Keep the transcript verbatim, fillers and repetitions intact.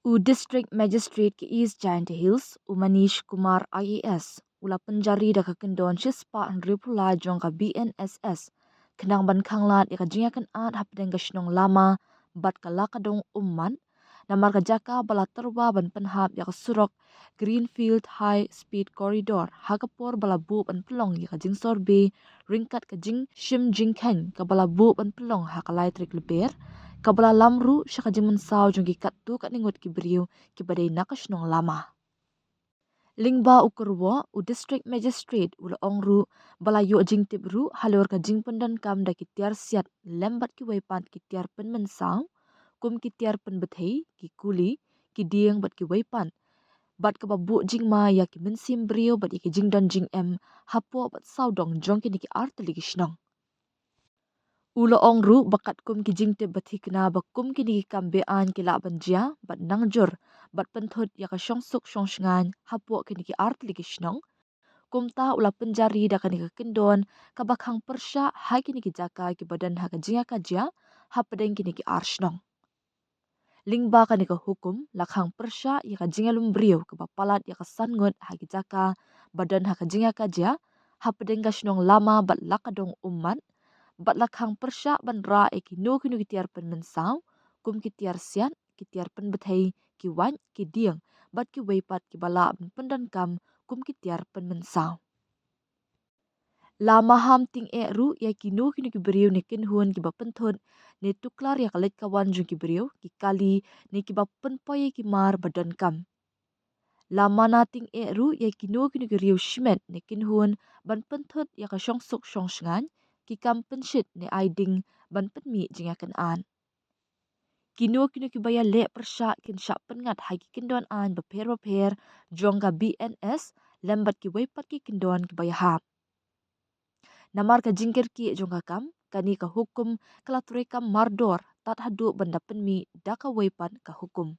U District Magistrate ka East Jaintia Hills, u Manish Kumar I A S, u la pynjari da ka kyndon shispah hynriewphew lai jong ka B N S S, khnang ban khanglad ïa ka jingïakynad hapdeng ka shnong Lama bad ka Lakadong Ummat, namar ka jaka ba la tyrwa ban pynhap ïa ka surok Greenfield High Speed Corridor ha ka por ba la buh ban pynlong ïa ka jingsorbe ryngkat ka jingshim jingkheiñ kaba la buh ban pynlong ha ka lai tarik Lber, kaba la lam ruh sha ka jingmynsaw jong ki katto katne ngut ki briew kiba dei na ka shnong Lama. Lyngba u kyrwoh, u District Magistrate u la ong ruh ba la ïoh jingtip ruh halor ka jingpyndonkam da ki tiar siat lem bad kiwei pat ki tiar pynmynsaw, kum ki tiar pynbthei, ki kuli, ki dieng bad kiwei pat, bad kaba buh jingma ïa ki mynsiem briew bad ïa ki jingdon jingem hapoh bad sawdong jong kine ki artylli ki shnong. U la ong ruh ba katkum ki jingtip ba thikna ba kum kine ki kam be-aiñ ki lah ban jia bad nang jur bad pynthut ïa ka shongsuk shongshngaiñ hapoh kine ki artylli ki shnong, kumta u la pynjari da kane ka kyndon kaba khang pyrshah ha kine ki jaka kiba don ha ka jingïakajia hapdeng kine ki ar shnong. Lyngba kane ka hukum la khang pyrshah ïa ka jingïalum briew kaba palat ïa ka san ngut ha ki jaka ba don ha ka jingïakajia hapdeng ka shnong Lama bad Lakadong Ummat, bad la khang pyrshah ban rah ïa kino kino ki tiar pynmynsaw, kum ki tiar siat, ki tiar pynbthei, ki wait, ki dieng bad kiwei pat kiba lah ban pyndonkam kum ki tiar pynmynsaw. La maham tyngeh ruh ïa kino kino ki briew ne kynhun kiba pynthut ne tuklar ïa ka leit ka wan jong ki briew, ki kali, ne kiba pynpoi ïa ki mar ba donkam. La mana tyngeh ruh ïa kino kino ki riew shimet ne kynhun ban pynthut ïa ka shongsuk shongshngaiñ, ki kam pynshit ne ai ding ban pynmih jingïakynad. Kino kino kiba ïaleh pyrshah kin shah pynngat ha ki kyndon aiñ bapher bapher jong ka B N S lem bad kiwei pat ki kyndon kiba ïahap. Namar ka jingkyrkieh jong ka kam, kane ka hukum ka la treikam mardor tad haduh ban da pynmih da kawei pat ka hukum.